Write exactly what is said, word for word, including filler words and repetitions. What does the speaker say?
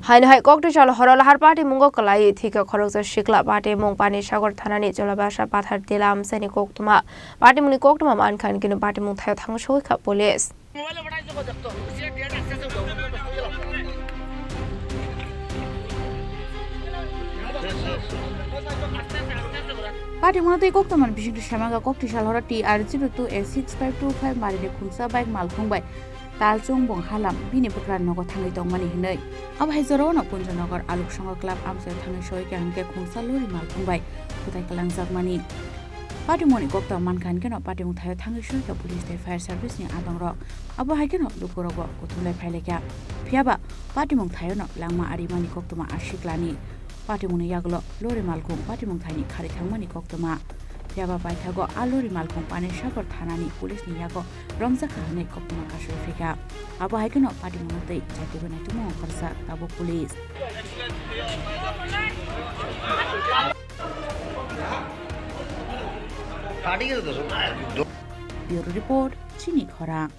Haino hai kokti sal horo lahar patimungo kwlaiwi thwikha khoroksa sikla. Patimung Panisagar thanani Cholabasa Pathar Tila amchaini koktwma. Patimungni koktwma mankha hinkhe no patimung thaio thangwi sogwikha police. Patimungno tei koktwmani bisingtwi saimankha kokti sal horo T R zero two A six five two five marini khungsa bike malkhung bai Talchung bonghalam bini bwkra nogo thangwi tongmani hinwi. Abo hai jorao no Punjanagar Aluk Songha Club amchaio thangwi soikha hinkhe khungsa lori malkhung bai kwtai kwlangjakmani. Patimungni koktwma mankha hinkheno patimung thaio thangwi soikha police tei fire service ni adongrok. Abo hai kheno lukurokbo kuthumlai phailaikha. Phiyaba patimung thaio no langma arimani koktwma a siklani. Patimungni yagulo lori malkhung patimung thaini kharwi thangmani koktwma. Phiyaba paithago a lori malkhung Panisagar thanani police ni yago romjakha hwnwi koktwma kasui phikha. Abo hai kheno patimungno tei jatigo naitukmung ongkhorjak tabuk police. Bureau Report, Chini Khorang.